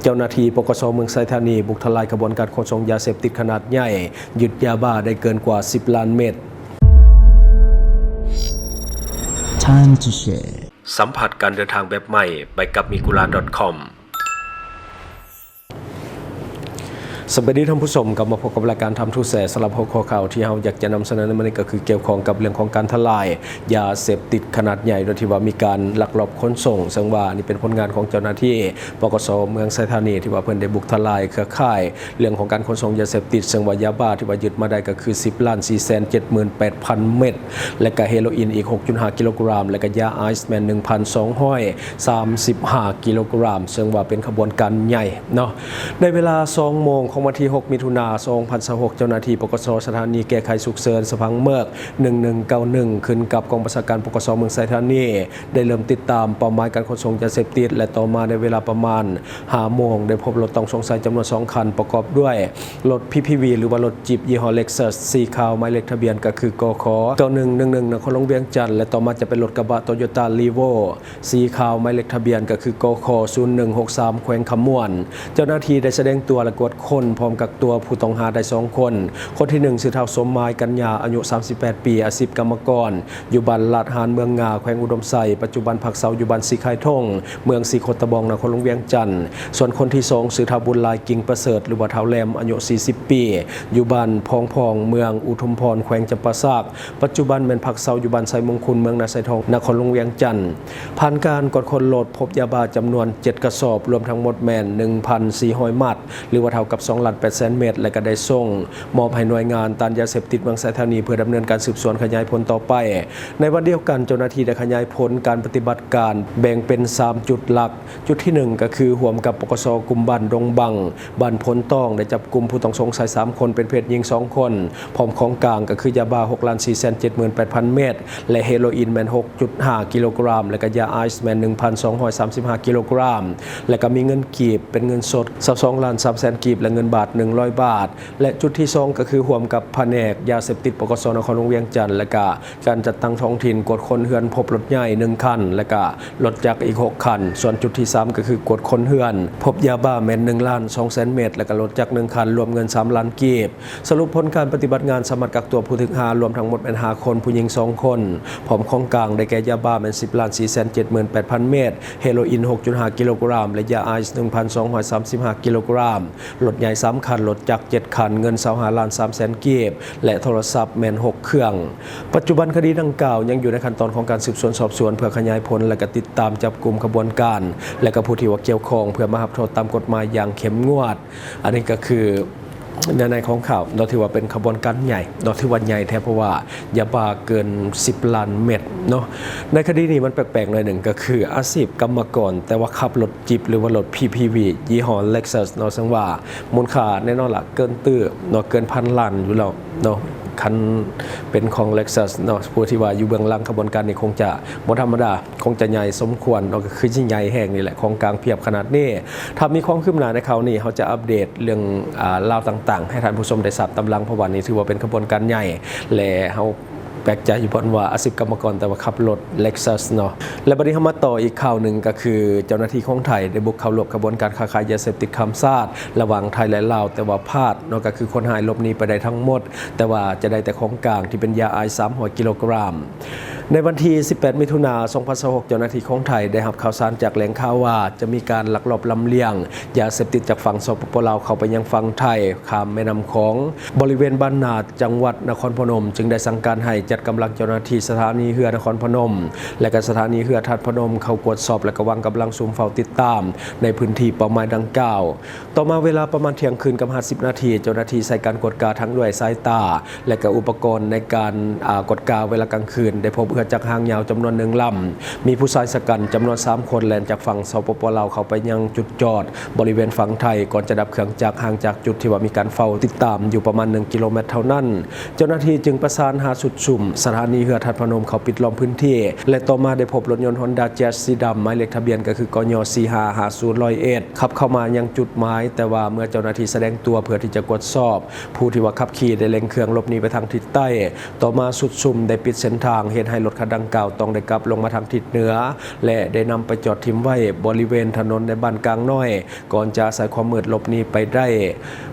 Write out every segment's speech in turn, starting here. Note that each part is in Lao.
ເຈົ້າໜ້າທີ່ ປກສ ເມືອງໄຊທານີ ບຸກທະລາຍຂະບວນການຂົນສົ່ງຢາເສບຕິດຂະໜາດໃຫຍ່, ຍຶດຢາບ້າໄດ້ເກີນກວ່າ ສິບລ້ານເມັດ. Time to Share ສຳຜັດການເດີນທາງແບບໃໝ່ ໄປກັບ Migura ດອດຄອມ. ສະບາຍດີທ່ານຜູ້ຊົມ, ກັບມາພົບກັບລາຍການ Time to Share. ສຳລັບຫົວຂໍ້ຂ່າວທີ່ເຮົາຢາກຈະນຳສະເໜີໃນມື້ນີ້ ກໍຄືກ່ຽວຂ້ອງກັບເລື່ອງຂອງການທະລາຍຢາເສບຕິດຂະໜາດໃຫຍ່ ໂດຍທີ່ວ່າມີການລັກລອບຂົນສົ່ງ, ເຊິ່ງວ່ານີ້ເປັນຜົນງານຂອງເຈົ້າໜ້າທີ່ ປກສ ເມືອງໄຊທານີ ທີ່ວ່າເພິ່ນໄດ້ບຸກທະລາຍເຄືອຂ່າຍເລື່ອງຂອງການຂົນສົ່ງຢາເສບຕິດ, ເຊິ່ງວ່າຢາບ້າທີ່ວ່າຍຶດມາໄດ້ກໍຄື ສິບລ້ານສີ່ແສນເຈັດໝື່ນແປດພັນເມັດ ແລະກະເຮໂຣອີນອີກ ຫົກຈຸດຫ້າກິໂລກຣາມ ແລະກະຢາໄອສ໌ແມ່ນ ໜຶ່ງພັນສອງຮ້ອຍສາມສິບຫ້າກິໂລກຣາມ, ເຊິ່ງວ່າເປັນຂະບວນການໃຫຍ່ເນາະ. ໃນເວລາ ສອງໂມງຂອງວັນທີ ຫົກ ມິຖຸນາ ສອງພັນຊາວຫົກ ເຈົ້າໜ້າທີ່ ປກສ ສະຖານີແກ້ໄຂສຸກເສີນສະພັງເມີກ ໜຶ່ງໜຶ່ງເກົ້າໜຶ່ງ ຂຶ້ນກັບກອງບັນຊາການ ປກສ ເມືອງໄຊທານີ ໄດ້ເລີ່ມຕິດຕາມເປົ້າໝາຍການຂົນສົ່ງຢາເສບຕິດ ແລະຕໍ່ມາໃນເວລາປະມານ ຫ້າໂມງ ໄດ້ພົບລົດຕ້ອງສົງໄສຈຳນວນສອງຄັນ ປະກອບດ້ວຍລົດ ພີພີວີ ຫຼືວ່າລົດຈິບຍີ່ຫໍ້ Lexus ສີຂາວ ໝາຍເລກທະບຽນກໍຄື ກຂ ເກົ້າໜຶ່ງໜຶ່ງໜຶ່ງ ນະຄອນຫຼວງວຽງຈັນ ແລະຕໍ່ມາຈະເປັນລົດກະບະ Toyota Revo ສີຂາວ ໝາຍເລກທະບຽນກໍຄື ກຂ ສູນໜຶ່ງຫົກສາມ ແຂວງຄຳມ່ວນ. ເຈົ້າໜ້າທີ່ໄດ້ສະແດງຕົວ ແລະກວດຄົ້ນ ພ້ອມກັບຕົວຜູ້ຕ້ອງຫາໄດ້ສອງຄົນ. ຄົນທີໜຶ່ງ ຊື່ທ້າວ ສົມໝາຍ ກັນຍາ ອາຍຸສາມສິບແປດປີ ອາຊີບກຳມະກອນ ຢູ່ບ້ານລາດຫານ ເມືອງງາ ແຂວງອຸດົມໄຊ, ປັດຈຸບັນພັກເຊົາຢູ່ບ້ານສີໄຄທົ່ງ ເມືອງສີໂຄດຕະບອງ ນະຄອນຫຼວງວຽງຈັນ. ສ່ວນຄົນທີສອງ ຊື່ທ້າວ ບຸນຫຼາຍ ກິ່ງປະເສີດ ຫຼືວ່າທ້າວແຫຼມ ອາຍຸສີ່ສິບປີ ຢູ່ບ້ານພອງພອງ ເມືອງອຸທຸມພອນ ແຂວງຈຳປາສັກ, ປັດຈຸບັນແມ່ນພັກເຊົາຢູ່ບ້ານໄຊມົງຄຸນ ເມືອງນາຊາຍທອງ ນະຄອນຫຼວງວຽງຈັນ. ຜ່ານການກວດຄົ້ນລົດ ພົບຢາບ້າຈຳນວນເຈັດກະສອບ ລວມທັງໝົດແມ່ນ ໜຶ່ງພັນສີ່ຮ້ອຍມັດ ຫຼືວ່າເທົ່າກັບ ສອງລ້ານແປດແສນເມັດ ແລະກະໄດ້ສົ່ງມອບໃຫ້ໜ່ວຍງານຕ້ານຢາເສບຕິດເມືອງໄຊທານີ ເພື່ອດຳເນີນການສືບສວນຂະຫຍາຍຜົນຕໍ່ໄປ. ໃນວັນດຽວກັນ ເຈົ້າໜ້າທີ່ໄດ້ຂະຫຍາຍຜົນການປະຕິບັດການ ແບ່ງເປັນສາມຈຸດຫຼັກ. ຈຸດທີໜຶ່ງ ກໍຄືຮ່ວມກັບ ປກສ ກຸ່ມບ້ານດົງບັງ ບ້ານໂພນຕອງ ໄດ້ຈັບກຸມຜູ້ຕ້ອງສົງໄສສາມຄົນ ເປັນເພດຍິງສອງຄົນ ພ້ອມຂອງກາງກໍຄືຢາບ້າ ຫົກລ້ານສີ່ແສນເຈັດໝື່ນແປດພັນເມັດ ແລະເຮໂຣອີນແມ່ນ ຫົກຈຸດຫ້າກິໂລກຣາມ ແລະກະຢາໄອສ໌ແມ່ນ ໜຶ່ງພັນສອງຮ້ອຍສາມສິບຫ້າກິໂລກຣາມ ແລະກະມີເງິນກີບເປັນເງິນສົດ ຊາວສອງລ້ານສາມແສນກີບ ແລະເງິນບາດ ໜຶ່ງຮ້ອຍບາດ. ແລະຈຸດທີສອງ ກໍຄືຮ່ວມກັບພະແນກຢາເສບຕິດ ປກສ ນະຄອນຫຼວງວຽງຈັນ ແລະກະ ການຈັດຕັ້ງທ້ອງຖິ່ນ ກວດຄົ້ນເຮືອນພົບລົດໃຫຍ່ໜຶ່ງຄັນ ແລະກະລົດຈັກອີກຫົກຄັນ. ສ່ວນຈຸດທີສາມ ກໍຄືກວດຄົ້ນເຮືອນ ພົບຢາບ້າແມ່ນໜຶ່ງລ້ານສອງແສນເມັດ ແລະກະລົດຈັກໜຶ່ງຄັນ ລວມເງິນສາມລ້ານກີບ. ສະຫຼຸບຜົນການປະຕິບັດງານ ສາມາດກັກຕົວຜູ້ຖືກຫາລວມທັງໝົດແມ່ນຫ້າຄົນ, ຜູ້ຍິງສອງຄົນ, ພ້ອມຂອງກາງໄດ້ແກ່ຢາບ້າແມ່ນ ສິບລ້ານສີ່ແສນເຈັດໝື່ນແປດພັນເມັດ, ເຮໂຣອີນ ຫົກຈຸດຫ້າກິໂລກຣາມ ແລະຢາໄອສ໌ ໜຶ່ງພັນສອງຮ້ອຍສາມສິບຫ້າກິໂລກຣາມ, ລົດໃຫຍ່ສາມຄັນ, ລົດຈັກເຈັດຄັນ, ເງິນ ຊາວຫ້າລ້ານສາມແສນກີບ ແລະໂທລະສັບແມ່ນຫົກເຄື່ອງ. ປັດຈຸບັນຄະດີດັ່ງກ່າວຍັງຢູ່ໃນຂັ້ນຕອນຂອງການສືບສວນສອບສວນ ເພື່ອຂະຫຍາຍຜົນ ແລະກະຕິດຕາມຈັບກຸມຂະບວນການ ແລະກະຜູ້ທີ່ວ່າກ່ຽວຂ້ອງ ເພື່ອມາຮັບໂທດຕາມກົດໝາຍຢ່າງເຂັ້ມງວດ. ອັນນີ້ກໍຄືໃນ ໃນຂອງຂ່າວເນາະ ຖືວ່າເປັນຂະບວນການໃຫຍ່ເນາະ, ຖືວ່າໃຫຍ່ແທ້ ເພາະວ່າຢາບ້າເກີນສິບລ້ານເມັດເນາະ. ໃນຄະດີນີ້ມັນແປກໆໜ້ອຍໜຶ່ງ ກໍຄືອາຊີບກຳມະກອນ ແຕ່ວ່າຂັບລົດຈິບ ຫຼືວ່າລົດ ພີພີວີ ຍີ່ຫໍ້ Lexus ເນາະ, ເຊິ່ງວ່າມູນຄ່າແນ່ນອນລະ ເກີນຕື້ເນາະ, ເກີນພັນລ້ານຢູ່ແລ້ວເນາະ. ຄັນເປັນຂອງ Lexus ເນາະ, ຜູ້ທີ່ວ່າຢູ່ເບື້ອງຫຼັງຂະບວນການນີ້ຄົງຈະບໍ່ທຳມະດາ, ຄົງຈະໃຫຍ່ສົມຄວນເນາະ, ກໍຄືຊິໃຫຍ່ແຮງນີ້ແຫຼະ, ຂອງກາງພຽບຂະໜາດນີ້. ຖ້າມີຄວາມຄືບໜ້າໃນຂ່າວນີ້ ເຮົາຈະອັບເດດເລື່ອງ ອາ ລາວຕ່າງໆ ໃຫ້ທ່ານຜູ້ຊົມໄດ້ຊາບຕາມຫຼັງ, ເພາະວ່ານີ້ຖືວ່າເປັນຂະບວນການໃຫຍ່ ແລະເຮົາ ແປກໃຈຢູ່ບ່ອນວ່າອາຊີບກຳມະກອນ ແຕ່ວ່າຂັບລົດ Lexus ເນາະ. ແລະບັດນີ້ເຮົາມາຕໍ່ອີກຂ່າວໜຶ່ງ ກໍຄືເຈົ້າໜ້າທີ່ຂອງໄທໄດ້ບຸກເຂົ້າລວບຂະບວນການຄ້າຂາຍຢາເສບຕິດຂ້າມຊາດ ລະຫວ່າງໄທ ແລະ ລາວ, ແຕ່ວ່າພາດເນາະ, ກໍຄືຄົນຮ້າຍຫຼົບໜີໄປໄດ້ທັງໝົດ, ແຕ່ວ່າຈະໄດ້ແຕ່ຂອງກາງທີ່ເປັນຢາໄອສ໌ ສາມຮ້ອຍກິໂລກຣາມ. ໃນວັນທີ ສິບແປດ ມິຖຸນາ ສອງພັນຊາວຫົກ ເຈົ້າໜ້າທີ່ຂອງໄທໄດ້ຮັບຂ່າວສານຈາກແຫຼ່ງຂ່າວວ່າ ຈະມີການລັກລອບລຳລຽງຢາເສບຕິດຈາກຝັ່ງ ສປປ ລາວ ເຂົ້າໄປຍັງຝັ່ງໄທ ຂ້າມແມ່ນ້ຳຂອງ ບໍລິເວນບ້ານນາດ ຈັງຫວັດນະຄອນພະນົມ ຈຶ່ງໄດ້ສັ່ງການໃຫ້ຈັດກຳລັງເຈົ້າໜ້າທີ່ສະຖານີເຮືອນະຄອນພະນົມ ແລະ ກະສະຖານີເຮືອທາດພະນົມ ເຂົ້າກວດສອບ ແລະ ກະວາງກຳລັງຊຸມເຝົ້າຕິດຕາມໃນພື້ນທີ່ເປົ້າໝາຍດັ່ງກ່າວ. ຕໍ່ມາເວລາປະມານທ່ຽງຄືນກັບຫ້າສິບນາທີ ເຈົ້າໜ້າທີ່ໃຊ້ການກວດກາທັງດ້ວຍສາຍຕາ ແລະ ກະອຸປະກອນໃນການ ອາ ກວດກາເວລາກາງຄືນ ໄດ້ພົບເຮືອຈັກຫາງຍາວຈຳນວນໜຶ່ງລຳ ມີຜູ້ຊາຍຊະກັນຈຳນວນສາມຄົນ ແລ່ນຈາກຝັ່ງ ສປປ ລາວ ເຂົ້າໄປຍັງຈຸດຈອດບໍລິເວນຝັ່ງໄທ ກ່ອນຈະດັບເຄື່ອງຈັກຫ່າງຈາກຈຸດທີ່ວ່າມີການເຝົ້າຕິດຕາມຢູ່ປະມານໜຶ່ງກິໂລແມັດເທົ່ານັ້ນ. ເຈົ້າໜ້າທີ່ຈຶ່ງປະສານຫາຊຸດຊຸມສະຖານີເຮືອທາດພະນົມເຂົ້າປິດລ້ອມພື້ນທີ່ ແລະ ຕໍ່ມາໄດ້ພົບລົດຍົນ Honda Jazz ສີດຳ ໝາຍເລກທະບຽນກໍຄື ກຍ ສີ່ຫ້າຫ້າສູນ ຮ້ອຍເອັດ ຂັບເຂົ້າມາຍັງຈຸດໝາຍ, ແຕ່ວ່າເມື່ອເຈົ້າໜ້າທີ່ສະແດງຕົວເພື່ອທີ່ຈະກວດສອບ ຜູ້ທີ່ວ່າຂັບຂີ່ໄດ້ເລັ່ງເຄື່ອງຫຼົບໜີໄປທາງທິດໃຕ້. ຕໍ່ມາຊຸດຊຸມໄດ້ປິດເສັ້ນທາງ ເຮັດໃຫ້ ລົດຄັນດັ່ງກ່າວຕ້ອງໄດ້ກັບລົງມາທາງທິດເໜືອ ແລະ ໄດ້ນຳໄປຈອດຖິ້ມໄວ້ບໍລິເວນຖະໜົນໃນບ້ານກາງນ້ອຍ ກ່ອນຈະອາໄສຄວາມມືດຫຼົບໜີໄປໄດ້.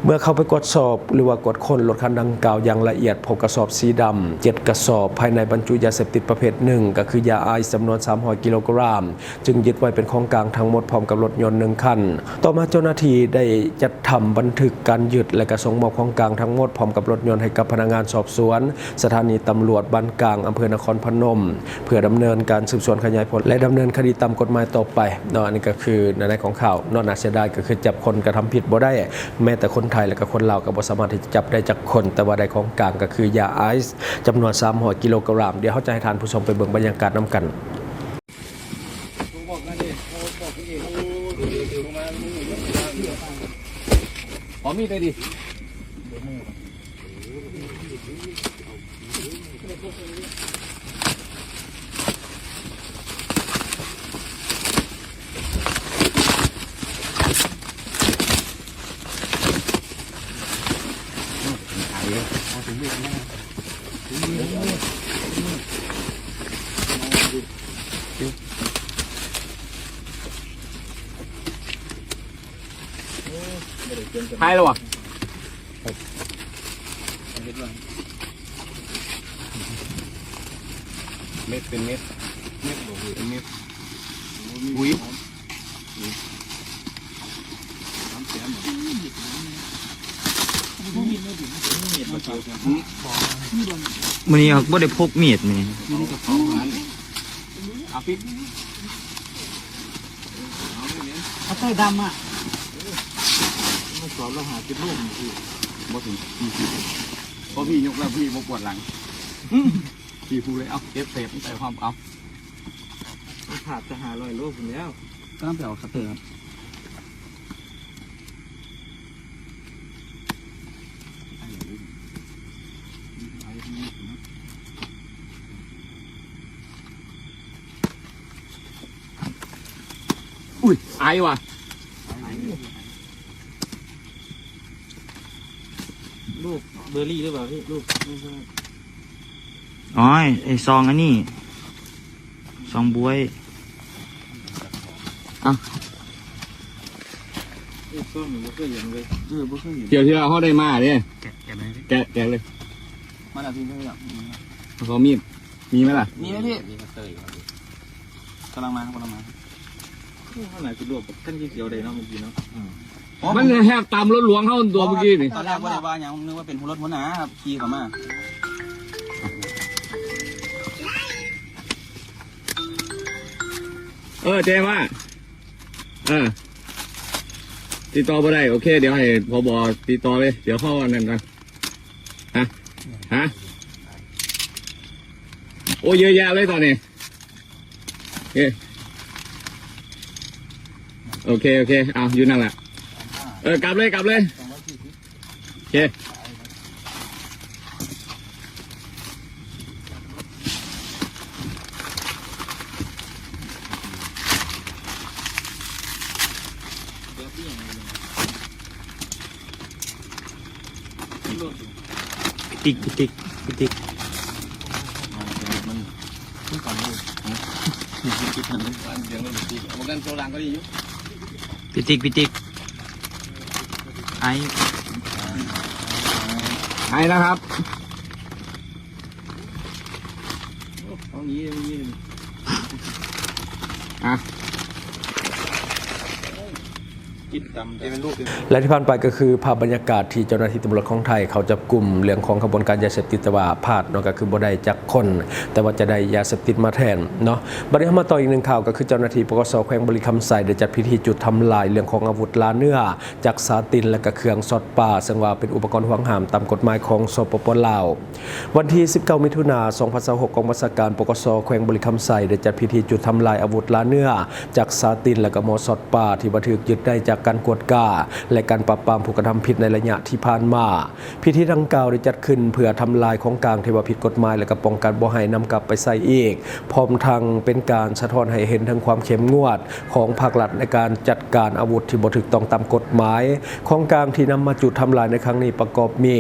ເມື່ອເຂົ້າໄປກວດສອບ ຫຼືວ່າກວດຄົ້ນລົດຄັນດັ່ງກ່າວຢ່າງລະອຽດ, ພົບກະສອບສີດຳເຈັດກະສອບ ພາຍໃນບັນຈຸຢາເສບຕິດປະເພດໜຶ່ງ ກໍຄືຢາໄອສ໌ຈຳນວນສາມຮ້ອຍກິໂລກຣາມ ຈຶ່ງຍຶດໄວ້ເປັນຂອງກາງທັງໝົດ ພ້ອມກັບລົດຍົນໜຶ່ງຄັນ. ຕໍ່ມາເຈົ້າໜ້າທີ່ໄດ້ຈັດທຳບັນທຶກການຍຶດ ແລະ ກະສົ່ງມອບຂອງກາງທັງໝົດ ພ້ອມກັບລົດຍົນໃຫ້ກັບພະນັກງານສອບສວນ ສະຖານີຕຳຫຼວດບ້ານກາງ ອຳເພີນະຄອນພະນົມ ເພື່ອດຳເນີນການສືບສວນຂະຫຍາຍຜົນ ແລະ ດຳເນີນຄະດີຕາມກົດໝາຍຕໍ່ໄປເນາະ. ອັນນີ້ກໍຄືໃນຂອງຂ່າວເນາະ, ໜ້າເສຍດາຍກໍຄືຈັບຄົນກະທຳຜິດບໍ່ໄດ້, ແມ້ແຕ່ຄົນໄທ ແລະ ກໍຄົນລາວກໍບໍ່ສາມາດທີ່ຈະຈັບໄດ້ຈັກຄົນ, ແຕ່ວ່າໄດ້ຂອງກາງກໍຄືຢາໄອສ໌ຈຳນວນສາມຮ້ອຍກິໂລກຣາມ. ດຽວເຮົາຈະໃຫ້ທ່ານຜູ້ຊົມໄປເບິ່ງບັນຍາກາດນຳກັນ. ຂໍມີດໄດ້ດິ. ຫາຍແລ້ວຫວາ? ເມັດເປັນເມັດ ເມັດບໍ່ເປັນເມັດ. ອຸ້ຍ ມື້ນີ້ເຮົາບໍ່ໄດ້ພົກມີດມື້ນີ້. ເອົາປິດ. ເອົາໄຕ້ດຳອະ ມັນສອບລະຫ້າສິບໂລນີ້ ບໍ່ເຖິງສີ່ສິບ. ພໍພີ່ຍົກແລ້ວ ພີ່ບໍ່ປວດຫຼັງ ພີ່ພູເລີຍ. ເອົາເກັບເສບໃສ່ພ້ອມ. ເອົາ ມັນຂາດຈະຫ້າຮ້ອຍໂລພຸ້ນແລ້ວ. ກຳລັງໄປເອົາຄັດເຕີ. ອຸ້ຍ ອາຍຫວາ? ລູກເບີຣີຫຼືເປົ່າພີ່? ລູກ ໂອ້ຍ ໄອ້ຊອງອັນນີ້ ຊອງບວຍ. ເອົາ ເອີ ຊອງນີ້ບໍ່ເຄີຍເຫັນເວີຍ. ເອີ ບໍ່ເຄີຍເຫັນ. ທ່ຽວທີ່ແລ້ວເຮົາໄດ້ມາເດ້. ແກະ ແກະເລີຍ ແກະ ແກະເລີຍ. ມາແລ້ວພີ່ ເຂົາມີດ ມີໄໝລະ? ມີໄໝພີ່? ກຳລັງມາ ກຳລັງມາ. ໂອ້ ເຮົາໜ້າຊິລວບບັກຄັນຂຽວໄດ້ເນາະ ເມື່ອກີ້ເນາະ. ອືມ ມັນແຮບຕາມລົດຫຼວງເຮົາຕົວະເມື່ອກີ້ນີ້. ຕອນແລກບໍ່ໄດ້ວ່າຫຍັງ ນຶກວ່າເປັນຫົວລົດຫົວໜ້າຂີ່ເຂົ້າມາ. ເອີ ແຈ້ງວ່າ ເອີ ຕິດຕໍ່ບໍ່ໄດ້. ໂອເຄ ດຽວໃຫ້ ຜບ ຕິດຕໍ່ເລີຍ. ດຽວເຮົາອັນນັ້ນກ່ອນ. ຮະ? ຮະ? ໂອ້ ເຍອະແຍະເລີຍຕອນນີ້. ເອີ ໂອເຄ ໂອເຄ ເອົາ ຢູ່ນັ້ນລະ. ເອີ ກັບເລີຍ ກັບເລີຍ. ໂອເຄ. ໄປຕິກ ໄປຕິກ ໄອ ໄອນະຄັບ. ເອົານີ້ ເອົານີ້ ອ່ະ ກິນຕຳ ແລະ ທີ່ຜ່ານໄປກໍຄືພາບບັນຍາກາດທີ່ເຈົ້າໜ້າທີ່ຕຳຫຼວດຂອງໄທເຂົ້າຈັບກຸມເລື່ອງຂອງຂະບວນການຢາເສບຕິດ ແຕ່ວ່າພາດເນາະ ກໍຄືບໍ່ໄດ້ຈັກຄົນ ແຕ່ວ່າຈະໄດ້ຢາເສບຕິດມາແທນເນາະ. ບັດນີ້ເຮົາມາຕໍ່ອີກໜຶ່ງຂ່າວ ກໍຄືເຈົ້າໜ້າທີ່ ປກສ ແຂວງບໍລິຄຳໄຊ ໄດ້ຈັດພິທີຈຸດທຳລາຍເລື່ອງຂອງອາວຸດລ່າເນື້ອ ຈັກສາຕິນ ແລະ ກະເຄື່ອງຊັອດປາ ເຊິ່ງວ່າເປັນອຸປະກອນຫວງຫ້າມຕາມກົດໝາຍຂອງ ສປປ ລາວ. ວັນທີສິບເກົ້າ ມິຖຸນາ ສອງພັນຊາວຫົກ ກອງບັນຊາການ ປກສ ແຂວງບໍລິຄຳໄຊ ໄດ້ຈັດພິທີຈຸດທຳລາຍອາວຸດລ່າເນື້ອ ຈັກສາຕິນ ແລະ ກະໝໍຊັອດປາ ທີ່ວ່າຖືກຍຶດໄດ້ຈາກ ການກວດກາ ແລະ ການປາບປາມຜູ້ກະທຳຜິດໃນໄລຍະທີ່ຜ່ານມາ. ພິທີດັ່ງກ່າວໄດ້ຈັດຂຶ້ນເພື່ອທຳລາຍຂອງກາງທີ່ວ່າຜິດກົດໝາຍ ແລະ ກໍປ້ອງກັນບໍ່ໃຫ້ນຳກັບໄປໃຊ້ອີກ, ພ້ອມທັງເປັນການສະທ້ອນໃຫ້ເຫັນເຖິງຄວາມເຂັ້ມງວດຂອງພາກລັດໃນການຈັດການອາວຸດທີ່ບໍ່ຖືກຕ້ອງຕາມກົດໝາຍ. ຂອງກາງທີ່ນຳມາຈູດທຳລາຍໃນຄັ້ງນີ້ປະກອບມີ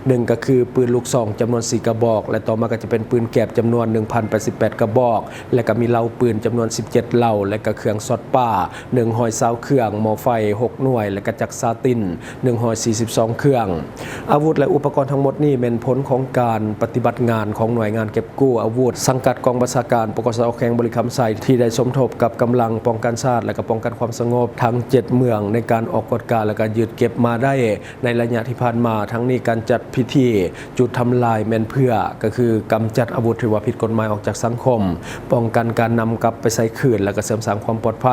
ໜຶ່ງ ກໍຄືປືນລູກຊອງຈຳນວນສີ່ກະບອກ ແລະ ຕໍ່ມາກໍຈະເປັນປືນແກບຈຳນວນໜຶ່ງພັນແປດສິບແປດກະບອກ ແລະ ກໍມີເຫຼົ່າປືນຈຳນວນສິບເຈັດເຫຼົ່າ ແລະ ກໍເຄື່ອງຊັອດປາໜຶ່ງຮ້ອຍຊາວເຄື່ອງ, ໝໍ້ໄຟຫົກໜ່ວຍ ແລະ ກະຈັກສາຕິນໜຶ່ງຮ້ອຍສີ່ສິບສອງເຄື່ອງ. ອາວຸດ ແລະ ອຸປະກອນທັງໝົດນີ້ແມ່ນຜົນຂອງການປະຕິບັດງານຂອງໜ່ວຍງານເກັບກູ້ອາວຸດ ສັງກັດກອງບັນຊາການ ປກສ ແຂວງບໍລິຄຳໄຊ ທີ່ໄດ້ສົມທົບກັບກຳລັງປ້ອງກັນຊາດ ແລະ ກໍປ້ອງກັນຄວາມສະຫງົບທັງເຈັດເມືອງ ໃນການອອກກວດກາ ແລະ ກໍຍຶດເກັບມາໄດ້ ໃນໄລຍະທີ່ຜ່ານມາ. ທັງນີ້ການຈັດພິທີຈູດທຳລາຍແມ່ນເພື່ອ ກໍຄືກຳຈັດອາວຸດທີ່ວ່າຜິດກົດໝາຍອອກຈາກສັງຄົມ, ປ້ອງກັນການນຳກັບໄປໃຊ້ຄືນ ແລະ ກໍເສີມສ້າງຄວາມປອດໄພ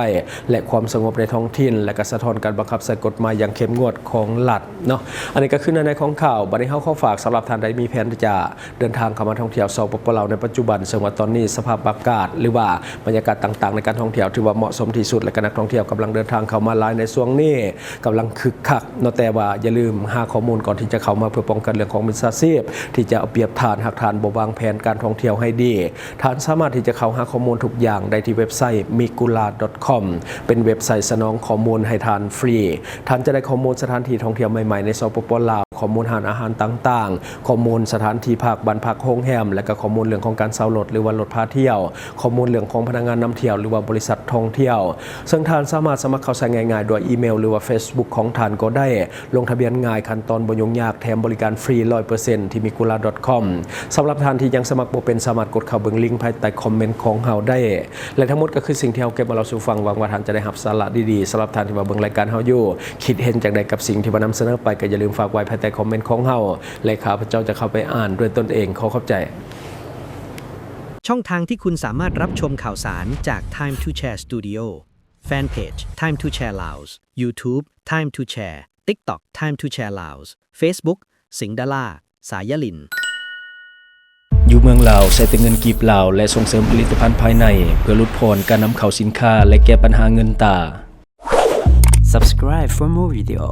ແລະ ຄວາມສະຫງົບໃນທ້ອງຖິ່ນ ແລະ ກໍສະທ້ອນການບັງຄັບໃຊ້ກົດໝາຍຢ່າງເຂັ້ມງວດຂອງລັດເນາະ. ອັນນີ້ກໍຄືເນື້ອໃນຂອງຂ່າວ. ບັດນີ້ເຮົາຂໍຝາກ ສຳລັບທ່ານໃດມີແຜນທີ່ຈະເດີນທາງເຂົ້າມາທ່ອງທ່ຽວ ສປປ ລາວ ໃນປັດຈຸບັນ, ເຊິ່ງວ່າຕອນນີ້ສະພາບອາກາດ ຫຼືວ່າບັນຍາກາດຕ່າງໆໃນການທ່ອງທ່ຽວ ຖືວ່າເໝາະສົມທີ່ສຸດ ແລະ ກໍນັກທ່ອງທ່ຽວກຳລັງເດີນທາງເຂົ້າມາຫຼາຍໃນຊ່ວງນີ້ ກຳລັງຄຶກຄັກເນາະ, ແຕ່ວ່າຢ່າລືມຫາຂໍ້ມູນກ່ອນທີ່ຈະເຂົ້າມາ ເພື່ອປ້ອງກັນເລື່ອງຂອງມິດສາຊີບທີ່ຈະເອົາປຽບທ່ານ ຫາກທ່ານບໍ່ວາງແຜນການທ່ອງທ່ຽວໃຫ້ດີ. ທ່ານສາມາດທີ່ຈະເຂົ້າຫາຂໍ້ມູນທຸກຢ່າງໄດ້ທີ່ເວັບໄຊ migula.com ເປັນເວັບໄຊສະໜອງຂໍ້ມູນໃຫ້ທ່ານຟຣີ. ທ່ານຈະໄດ້ຂໍ້ມູນສະຖານທີ່ທ່ອງທ່ຽວໃໝ່ໆໃນ ສປປ ລາວ, ຂໍ້ມູນຮ້ານອາຫານຕ່າງໆ, ຂໍ້ມູນສະຖານທີ່ພັກ, ບ້ານພັກ, ໂຮງແຮມ ແລະ ກໍຂໍ້ມູນເລື່ອງຂອງການເຊົ່າລົດ ຫຼືວ່າລົດພາທ່ຽວ, ຂໍ້ມູນເລື່ອງຂອງພະນັກງານນຳທ່ຽວ ຫຼືວ່າບໍລິສັດທ່ອງທ່ຽວ. ເຊິ່ງທ່ານສາມາດສະໝັກເຂົ້າໃຊ້ງ່າຍໆດ້ວຍອີເມວ ຫຼືວ່າເຟສບຸກຂອງທ່ານກໍໄດ້. ລົງທະບຽນງ່າຍ, ຂັ້ນຕອນບໍ່ຫຍຸ້ງຍາກ, ແຖມບໍລິການຟຣີຮ້ອຍເປີເຊັນ ທີ່ migula.com. ສຳລັບທ່ານທີ່ຍັງສະໝັກບໍ່ເປັນ, ສາມາດກົດເຂົ້າເບິ່ງລິງພາຍໃຕ້ຄອມເມັນຂອງເຮົາໄດ້. ແລະ ທັງໝົດກໍຄືສິ່ງທີ່ເຮົາເກັບມາເລົ່າສູ່ຟັງ. ຫວັງວ່າທ່ານຈະໄດ້ຮັບສາລະດີໆ. ສຳລັບທ່ານທີ່ວ່າເບິ່ງລາຍການເຮົາຢູ່, ຄິດເຫັນຈັ່ງໃດກັບສິ່ງທີ່ວ່ານຳສະເໜີໄປ, ກໍຢ່າລືມຝາກໄວ້ພາຍໃຕ້ຄອມເມັນຂອງເຮົາ ແລະ ຂ້າພະເຈົ້າຈະເຂົ້າໄປອ່ານດ້ວຍຕົນເອງ. ຂໍຂອບໃຈ. ช่องทางที่คุณสามารถรับชมข่าวสารจาก Time to Share Studio Fanpage Time to Share Laos YouTube Time to Share TikTok Time to Share Laos Facebook สิงห์ดารา สายลิน ຢູ່ເມືອງລາວໃຊ້ແຕ່ເງິນກີບລາວ ແລະ ສົ່ງເສີມຜະລິດຕະພັນພາຍໃນ ເພື່ອຫຼຸດຜ່ອນການນຳເຂົ້າສິນຄ້າ ແລະ ແກ້ບັນຫາເງິນຕາ. Subscribe for more video.